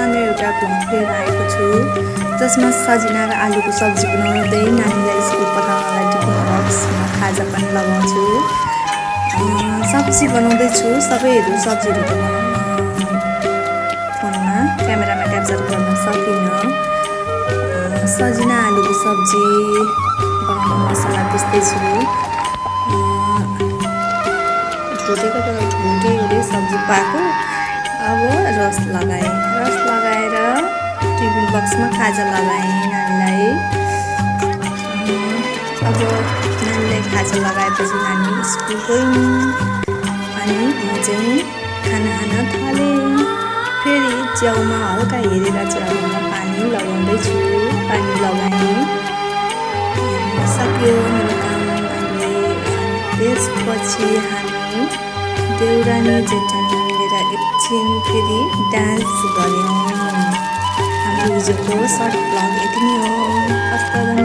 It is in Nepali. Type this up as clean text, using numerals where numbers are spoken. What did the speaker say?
सानो एउटा भ्लग लिएर आएको छु जसमा सजिना र आलुको सब्जी बनाउँदै नानीलाई स्कुल पठाउनलाई टिफिन बक्समा खाजा पनि लगाउँछु। सब्जी बनाउँदैछु, सबैहरू सब्जीहरू त फोनमा क्यामेरामा क्याप्चर गर्न सकिनँ। सजिना आलुको सब्जी बनाउन मसला पिस्दैछु। भुटे सब्जी पाएको, अब रस लगाएर टिफिन बक्समा खाजा लगाएँ नानीलाई। अब नानीलाई खाजा लगाएपछि नानी स्कुल गयौँ अनि म चाहिँ खाना खान थालेँ। फेरि च्याउमा हल्का हेरेर च्याउमा पानी लगाउँदैछु। पानी लगाएँ, सक्यो मेरो काम अहिले। त्यसपछि हामी देउरानी जेठानी मिलेर एकछिन फेरि डान्स गऱ्यौँ। हाम्रो हिजोको सर्ट भ्लग यति नै हो।